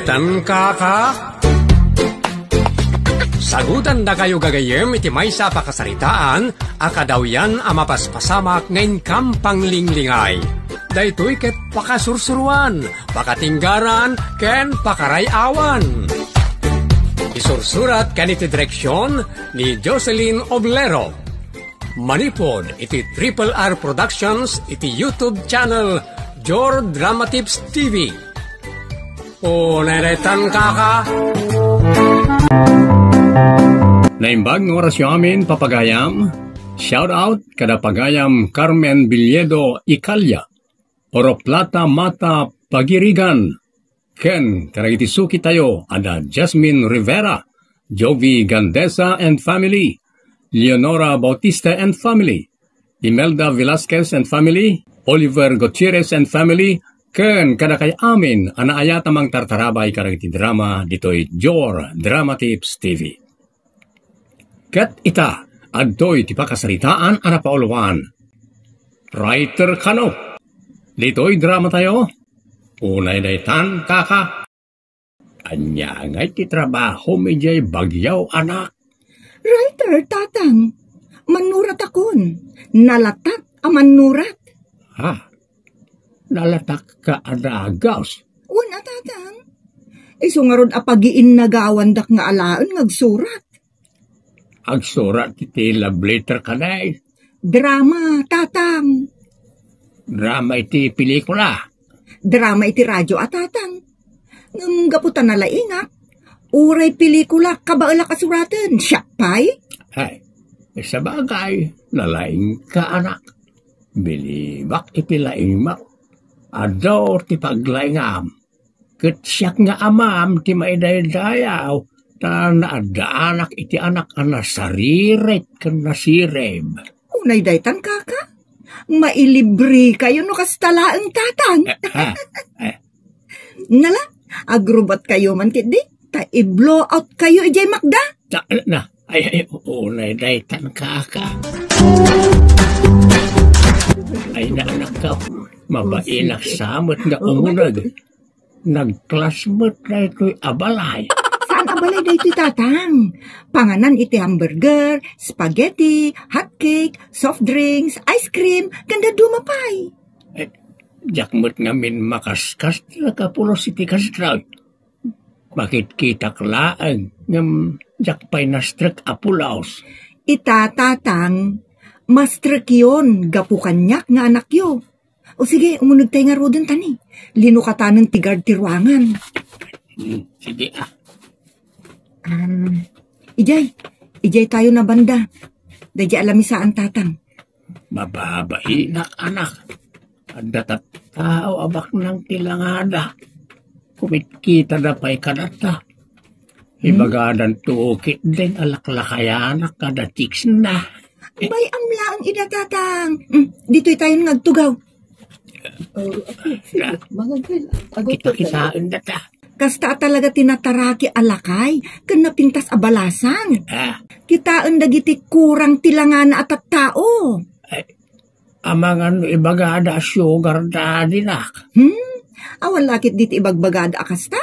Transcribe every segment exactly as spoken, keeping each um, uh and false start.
Tan kaka? Sagutandakayo gagayyem iti maysa a pakasaritaan a kadawyan a mapaspasamak nga inkam panglinglingay. Daytoy ket pakasursuruan, pakatinggaran, ken pakaray-awan. Isursurat ken iti direksion ni Jocelyn Oblero. Manipud iti Triple R Productions iti YouTube channel Jor Drama Tips T V. O, neretan kaka. Naimbag nga orasyo amin, papagayam. Shout out kada pagayam Carmen Villedo Icalia, Oro Plata Mata Pagirigan, ken kadagiti suki tayo a da Jasmine Rivera, Jovi Gandesa and family, Leonora Bautista and family, Imelda Velasquez and family, Oliver Gutierrez and family, ken kadakay amin a naayat a mangtartarabay kadagiti drama ditoy Jor Drama Tips T V. Ket ita, adtoy ti pakasaritaan a napauluan. Writer kano? Ditoy drama tayo? Unay daytan, kaka. Ania ngay ti trabahom idiay Baguio, anak? Writer, tatang. Mannurat akon. Nalatak a mannurat. Ha? Nalatak ka a dagus? Wen a, tatang. Isu ngarud a pagiinnagawandak nga alaen nga agsurat. Agsurat iti love letter kadi? Drama, tatang. Drama iti pelikula? Drama iti radio a, tatang. Ngem gapu ta nalaingak, uray pelikula kabaelak a suraten, siak pay. Ay, sabagay, nalaingka, anak. Bilibak iti laingmo. Adu ti paglaingam. Ket siak nga amam ti maidaydayaw, ta naaddaanak iti anak a nasarirek ken nasirib. Unay daytan, kaka? Mailibrekayo no kasta laeng, tatang. Eh, ha? Eh. Nala, agrubotkayo man ketdi, ta i-blow out kayo idiay makda. Ta, na, ay, ay, unay daytan, kaka. Ay, na, anak ka, mabainak sa met nga umuneg. Nag-classmate daytoy a balay. Saan a balay daytoy, tatang? Panganan iti hamburger, spaghetti, hotcake, soft drinks, ice cream, ken dadduma pay. Eh, diak met ngamin makaskas ti nakapulos iti kasdroy. Makitkitak laeng, ngem diak pay nastrek a pulos. Ita, tatang, mastrekyon gapu kaniak nga anakyo. O sige, umunegtay ngaruden, tani. Linukatanen ti guard ti ruangan. Hmm, sige, ah. Um, ijay, ijay tayo na banda. Dayjay a lamisaan, tatang. Mababainak, anak. Adda tattao a baknang ti langada. Kumitkitada pay kadata. Hmm? Ibagadan to ketdin a laklakayanak kada chicks na. Bay-am laeng ida, tatang. Hmm, ditoy tayon nga agtugaw. Oh, okay. Sige, na. Mangagil. Agay, kita-kitaen data. Kasta a talaga ti nataraki a lakay, ken napintas a balasang. Ah. Kitaen dagiti kurang ti langana a tattao. Ay, amangan no ibagada a sugar daddy nak. Hmm? Awan lakit diti ibagbagada a kasta?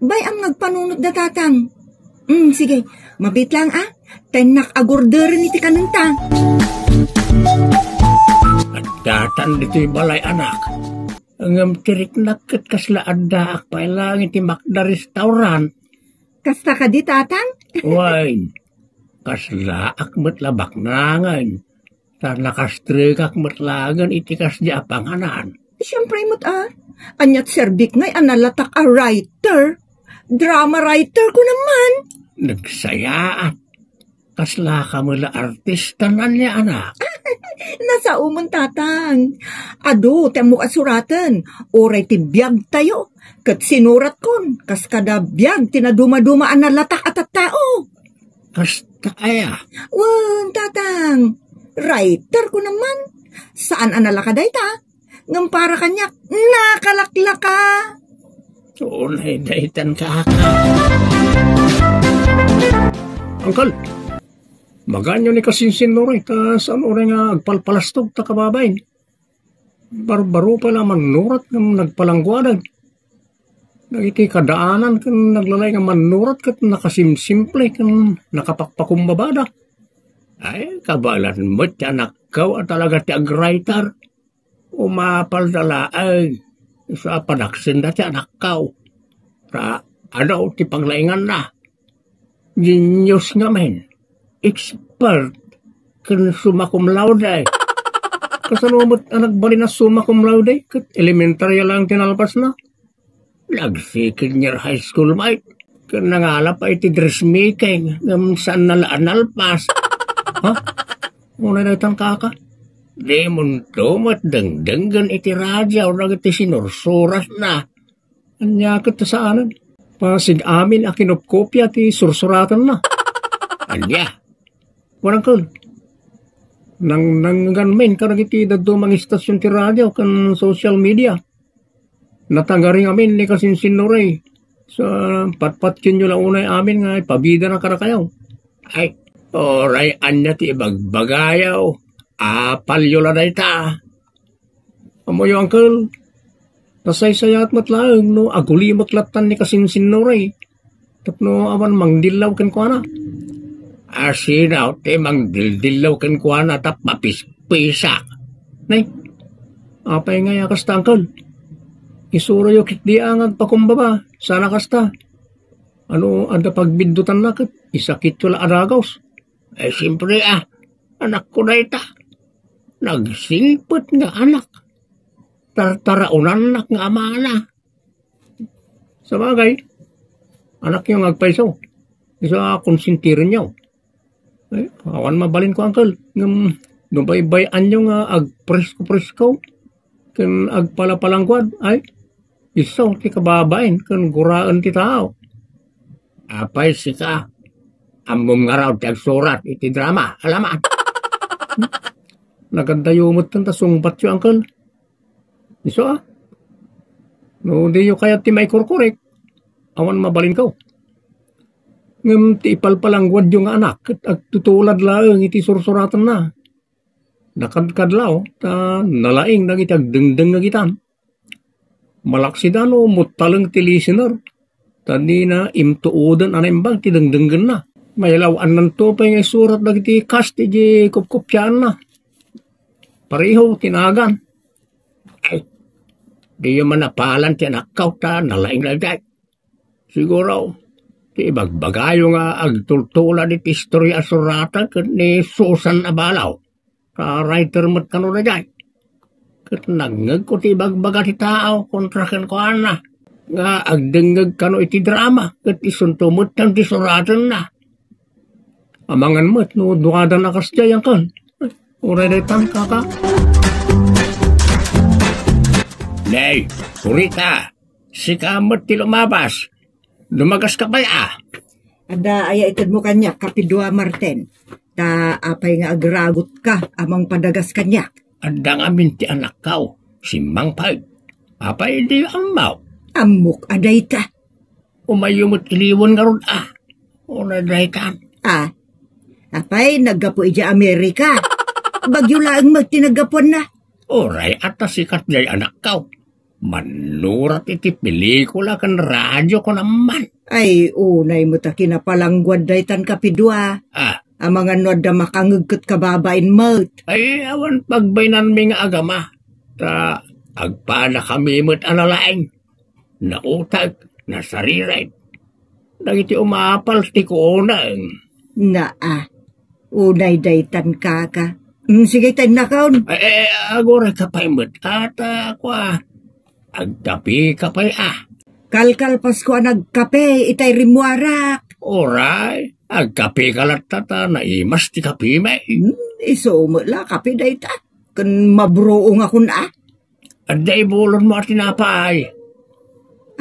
Bay-am nga agpanunot da, tatang. Hmm, sige. Mabit lang, ah. Tennak agorderen iti kanenta. Addatan ditoy balay, anak. Ngem ti riknak ket kasla addaak pay laeng iti makda restaurant. Kasta kadi, tatang? Wen, kaslaak met la baknangen. Ta nakastrekak met laengen iti kasdi a panganan. Siempre met, ah. Aniat serbik ngay a nalatak a writer? Drama writer ko naman. Nagsayaat. Kasla ka met la artista, ania, anak? Nasaomon, tatang. Adu ti ammok a suraten, uray ti biag tayo. Ket sinuratkon, kas kada biag ti nadumaduma a nalatak a tattao. Kasta aya? Wen, tatang. Writer ko naman. Saan a nalaka dayta? Ngem para kaniak, nakalaklaka. Unay daytan, kaka. Angkel, maganyo ni kasinsin, Lore, ta saan uray nga agpalpalastog ta kababain. Barbaro pay la mannurat ngem nagpalangguadan. Dagiti kadaanan ken naglalay nga mannurat ket nakasimsimple ken nakapakpakumbabada. Ay, kabaelan met ti anakko a talaga ti ag-writer. Umapalda laeng, isu a panagsenda ti anakko. Ta, adu ti panglainganna. Genius ngamin. Expert. Ken summa cum laude. Kasano met a nagbalin a summa cum laude? Ket elementarya laeng ti nalpasna. Nag-second year high school met. Ken nangalap iti dressmaking ngem saanna la a nalpas. Ha? Unay daytan, kaka? Dimonto met dengdenggen iti radio dagiti sinursuratna. Ania ket ta saanen? Pasig amin a kinopkopia ti sursuratenna. Ania? Wen, uncle. Nangnangngegan men kadagiti dadduma nga istasyon ti radio ken social media. Natagari ngamin ni kasinsinnuray. Sa patpatkenyo la unay amin nga ipabidana kadakayo. Ay, uray ania ti ibagbagayo. Apalyo la dayta. Ammoyo, uncle, nasaysayaat met laeng no agulimek lattan ni kasinsinnuray tapno awan mangdillaw kenkuana. Asino ti mangdildillaw kenkuana ta papispisak? Nay, apay ngay a kasta, uncle? Isurayo ketdi a nga agpakumbaba, saan a kasta. Ano, adda pagbiddutanna ket isakityo la a dagus. Ay, siempre, a, anakko dayta. Nagsingpet nga anak. Tartaraonannak nga amana. Sabagay, anakyo nga agpayso. Isu a konsentirenyo. Ay, awan mabalinko, uncle. Ngem, no baybay-anyo nga agpresko-presko ken agpalapalangguad, ay, isu ti kababain ken guraen ti tao. Apay sika, ammom ngarud ti agsurat iti drama, alaman. Nagadayo metten ta sungbatyo, uncle. Isu a, no diyo kayat ti maikurkurek, awan mabalinko. Ngem ti ipalpalangguadyo nga anak ket agtutulad laeng iti sursuratenna. Nakadkadlaw ta nalaing dagiti agdengdengngeg itan. Malaksida no muttaleng ti listener, ta dina imtuoden a naimbag ti dengdenggenna. Mailaw-annanto pay nga isurat dagiti kas ti di kopkopiaanna. Pareho ti naagan. Ay, diyo man napalan ti anakko ta nalaing daydiay. Siguro, ti ibagbagayo nga agtultulad iti istorya a suratan ket ni Susan Abalaw. Ta writer met kano daydiay. Ket nangngegko ti ibagbaga ti tao kontra kenkuana nga agdengngeg kano iti drama ket isunto metten ti suratenna. Amangan met no duadan a kasdiay, uncle. Uray daytan, kaka. Nay, kurita, sika met ti lumabas. Lumagaska pay a. Adda aya itedmo kaniak, Kapidua Martin. Ta apay nga agragutka a mangpadagas kaniak? Adda ngamin ti anakko, simmangpet. Apay diyo ammo? Ammok a dayta. Umayyo met iliwen ngarud a. Una daytan. A, apay naggapu idiay Amerika? Bagyo laeng met ti naggapuanna. Uray a ta sika diay anakko. Mannurat iti pelikula ken radio kunam man. Ay, unay met a kinapalangguad daytan, Kapidua. A. Amangan no adda makangeg ket kababain met. Ay, awan pagbainanmi nga agama. Ta agpadakami met a nalaing. Nautek, nasaririt. Dagiti umapal ti kuoneng. Naa, unay daytan, kaka. Mm, sige, ta innakon. Ay, ay, agurayka pay met. Ata, kua, agkapeka pay a. Kalkalpasko a nagkape itay rimmuarak. Uray, agkapeka latta ta naimas ti kapemi. Hmm, isu met la kape dayta. Ken mabruongakon a. Adda ibulonmo a tinapay.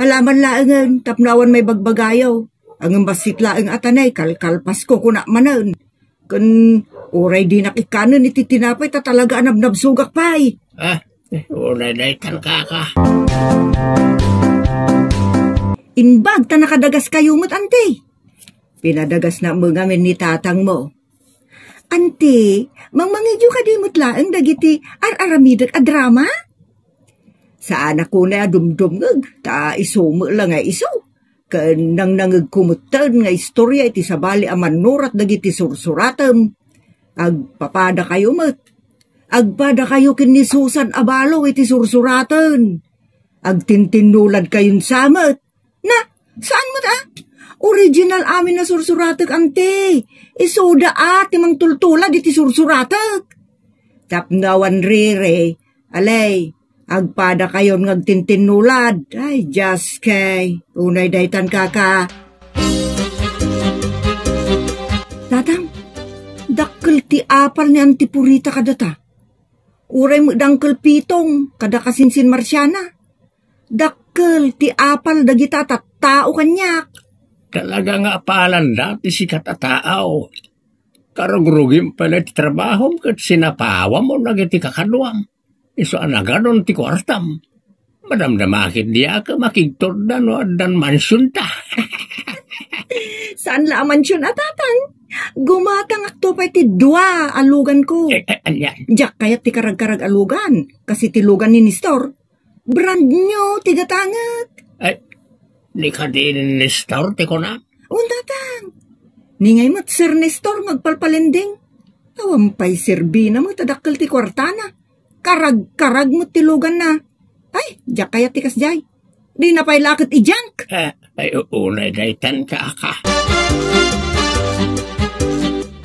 Alaman laengen tapno awan maibagbagayo. Ngem bassit laeng a tanay kalkalpasko kunak manen. Ken uray dinak ikkanen iti tinapay ta talaga a nabnabsogak pay. Ah, eh, unay daytan, kaka. Imbag ta nakadagaskayo met, anti. Pinadagasna met ngamin ni tatangmo. Anti, mangmangidyo kadi met laeng dagiti ar-aramidek a drama? Saanak unay a dumdumngeg, ta isu met la nga isu. Ken nangnangegko metten nga istoria iti sabali a mannurat dagiti sursuratem. Agpapadakayo met. Agpadakayo ken ni Susan Abalo iti sursuraten. Agtintinnuladkayon sa met. Na, saan met a? Original amin a sursuratek, anti. Isuda a ti mangtultulad iti sursuratek. Tapno awan riri, alay, agpadakayon nga agtintinnulad. Ay, Dios kay, unay daytan kaka. Tatang, dakkel ti apal ni Auntie Purita kadata. Uray met da Uncle Pitong, kada kasinsin Marciana. Dakkel ti apal dagita tattao kaniak. Talaga nga apalanda ti sikat a tao. Karugrugim pay la ti trabahom ket sinapawam dagiti kakaduam. Isu a nagadon ti kuartam. Madamdama ket diak makigtudda no addan mansionta. Saan la a mansion a, Tatang? Gumatangakto pay ti dua a luganko. Eh, eh, ania? Diak kayat ti karagkarag a lugan, kas iti lugan ni Nestor. Brand new ti gatangek. Ay, ni kadi ni Nestor ti kunam? Un, Tatang. Ni ngay met Sir Nestor nga agpalpalending. Awan pay serbina met a dakkel ti kuartana. Karagkarag met ti luganna. Ay, diak kayat ti kasdiay. Dina pay la ket idiank. Eh, ay, unay daytan kaka.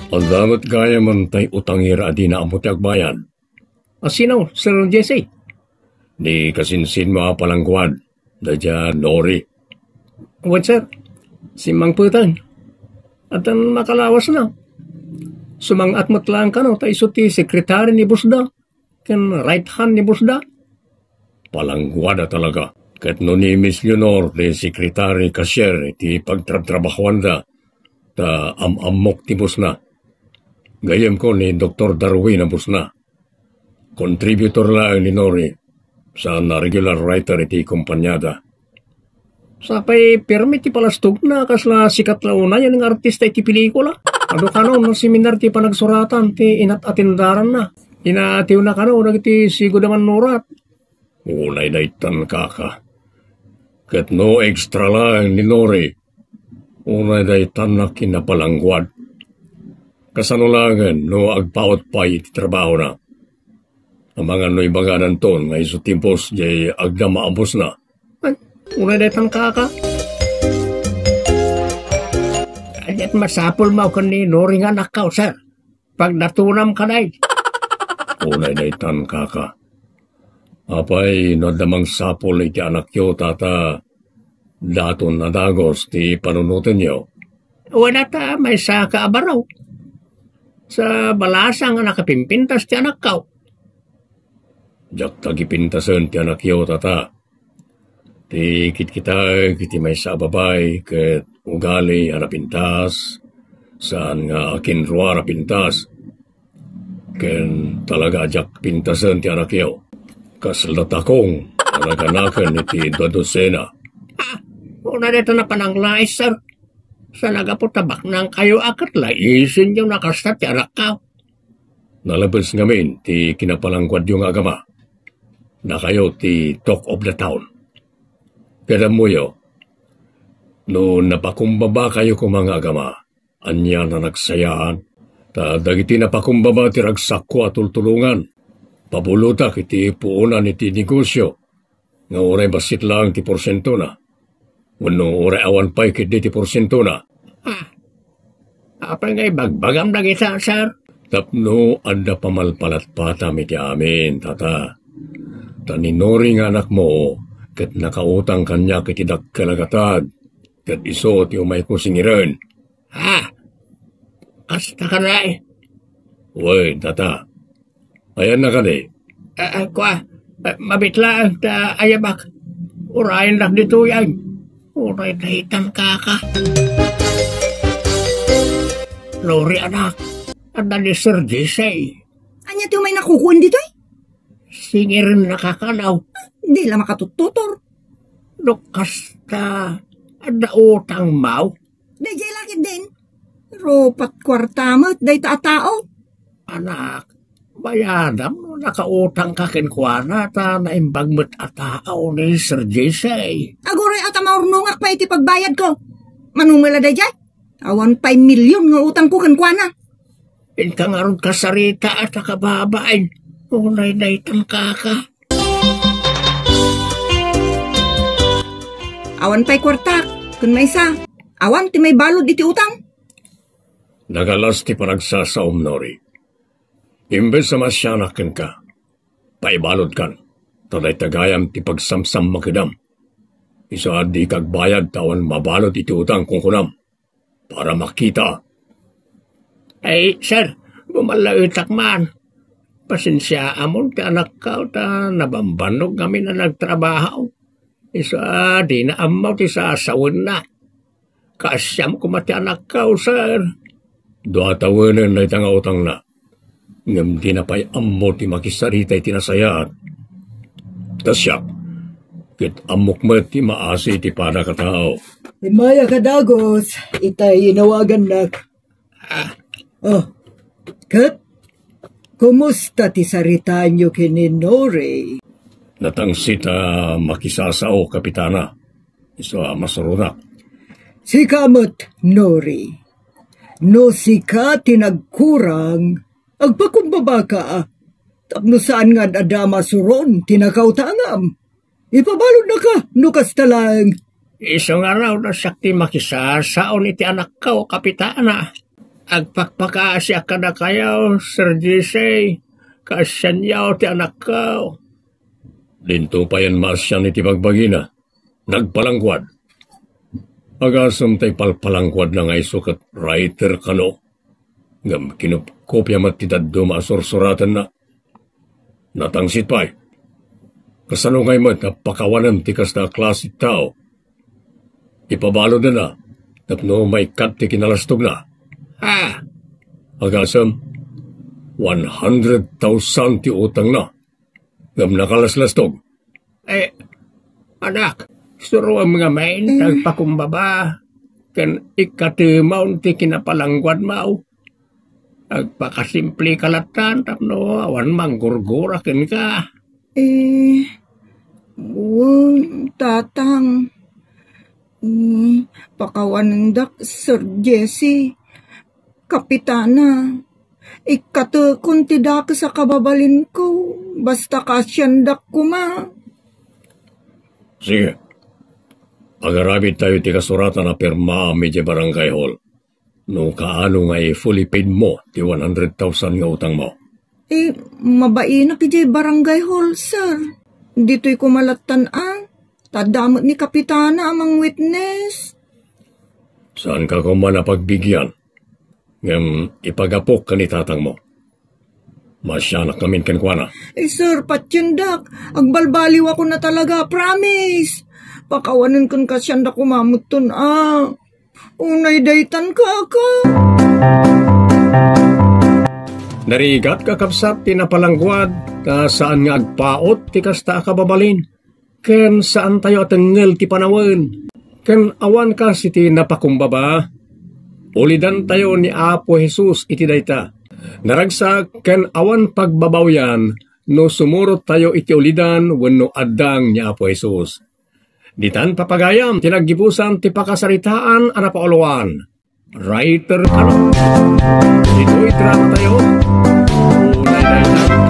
Anda met gayam tay utangir a dina ammo ti agbayad? A sino, Sir Jesse? Ni kasinsinmo a palangguad, daydiay a Nori. Wen, sir. Simmangpeten. Addan makalawasna. Sumang-at met laeng kano ta isu ti sekretari ni Boss Da, ken right hand ni Boss Da. Palangguada talaga. Ket no ni Miss Leonor ti sekretari cashier iti pagtrabtrabahoanda, ta am-ammok ti boss na. Gayyemko ni Doktor Darwin a boss na. Contributor laeng ni Nori, saan a regular writer iti kompaniada. Sapay pirmi ti palastogna, kasla sikat la unayen nga artista iti pelikula. Adu kano no seminar ti panagsuratan ti inat-atendaranna. Inaatiwna kano dagiti sigud a mannurat. Unay daytan, kaka. Ket no extra laeng ni Nori, unay daytan a kinapalangguad. Kasano laengen no agpaut pay iti trabahona? Amangan no ibagananton nga isu ti boss jay agdama a boss na. Ay, unay daytan, kaka. Ket masapul maw ken ni Nori nga anakkaw, sir. Pagdatonam kadi. Unay daytan, kaka. Apay no adda mangsapul iti anakyo, tata, daton a dagus ti panunotenyo? Wen, ta maysa ka a baro. Sa balasang a nakapimpintas ti anakkaw. Diak tagipintasen ti anakyo, tata. Ti kitkitaek iti maysa a babai ket ugali a napintas, saan nga akinrua a napintas. Ken talaga a diak pintasen ti anakyo. Kasla takong a naganaken iti dua dosena. Ah, una dayta a pananglais, sir. Sa nagapu ta baknangkayo a ket laisenyo a kasta ti anakkaw. Nalabes ngamin ti kinapalangguadyo nga agama. Dakayo ti talk of the town. Ket ammoyo, no napakumbabakayo koma nga agama, ania a nagsayaan? Ta dagiti napakumbaba ti ragsakko a tultulongan. Pabulotak iti puonan iti negosyo nga uray bassit laeng ti porsientona. Wenno uray awan pay ketdi ti porsientona. Ah, apay nga ibagbagam dagita, sir? Tapno adda pamalpalatpatam iti amin, tata. Ta ni Nori nga anakmo, ket nakautang kaniak iti dakkel a gatad, ket isu ti umayko singiren. Ah, kasta kadi? Wen, tata. Ayanna kadi? Ah, ah, kua, ah, mabitlaeng ta ayabak. Urayendak ditoy ay. Uray daytan, kaka. Lori, anak, adda ni Sir Jesse. Ania ti umay nakukuen ditoy? Singirenna, kaka, no? Di la makatuttutor. No kasta, adda utang maw? Daydiay la ketdin. Rupat kuarta met dayta a tao. Anak, Bayadam no nakautangka kenkuana ta naimbag met a tao ni Sir J C. Aguray a ta maurnongak pay iti pagbayadko. Manumela daydiay? Awan pay milyon nga utangko kenkuana. Inka ngarud kasarita a ta kababain. Unay daytan kaka. Awan pay kuartak, ken maysa. Awan ti maibalud iti utang. Nagalas ti panagsasaom, Nori. Imbes a masianak kenka, paibaludkan, ta dayta gayam ti pagsamsammakedam. Isu a dika agbayad ta awan mabalud iti utang kunkunam. Para makita. Ay, sir, bumallaetak man. Pasensiaamon ti anakko ta nabambannog ngamin a nagtrabaho. Isu a dina ammo ti sasawenna. Kaasiam koma ti anakko, sir. Dua tawenen dayta nga utangna. Ngem dina pay ammo ti makisarita iti nasayaat. Ta siak, ket ammok met ti maasi iti padak a tao. Immay a kadagus, itay inawagannak. Ah. Oh, ket, kumusta ti saritaanyo ken ni Nori? Natangsit a makisasao, Kapitana. Isu a masuronak. Sika met, Nori. No sika ti nagkurang, agpakumbabaka. Tapno saan nga ad-adda a masuron ti nakautangam. Ipabaludnaka no kasta laeng. Isu ngarud a siak ti makisasao iti anakko, Kapitana. Agpakpakaasiak kadakayo, Sir J C. Kaasianyo ti anakko. Dinto payen maasian iti bagbagina. Nagpalangkuad. Agasem ta ipalpalangkuadna nga isu ket writer kano. Ngem kinupkopia met ti dadduma a sursuratenna. Natangsit pay. Kasano ngay met a pakawanem ti kasta a klase ti tao? Ipabaludna tapno maikkat ti kinalastogna. Ha? Agasem, one hundred thousand ti utangna. Ngem nakalaslastog. Eh, anak, suroem ngamin, mm, ti agpakumbaba, ken ikkatemon ti kinapalangkuadmo. Agpakasimpleka lattan tapno awan manggurgura kenka. Eh, wen, tatang. Mm, pakawanendak, Sir Jesse. Kapitana, ikkatekon ti dakes a kababalinko, basta kaasiandak koma. Sige. Agarabidtayo ti kasuratan a pirmaam idiay barangay hall. No kaano nga i-fully paid mo ti one hundred thousand nga utangmo. Eh, mabainak idiay barangay hall, sir. Ditoy koma lattan a. Ta adda met ni Kapitana a mang-witness. Saanka koma a pagbigian. Ngem ipagapok ken ni tatangmo. Maasianak ngamin kenkuana. Eh, sir, patiendak. Agbalbaliwakon a talaga, promise. Pakawanen ken kaasiandak koma metten a. Unay daytan, kaka. Narigat, kakabsat, ti napalangkuad, ta saan nga agpaut ti kasta a kababalin. Ken saantayo a tengngel ti panawen. Ken awan kas iti napakumbaba, ulidantayo ni Apo Jesus iti dayta. Naragsak ken awan pagbabawian no sumurottayo iti ulidan wenno addang ni Apo Jesus. Ditan, papagayam, ti naggibusan ti pakasaritaan a napauluan. Writer kano. Ditoy dramatayo. Unay dayta.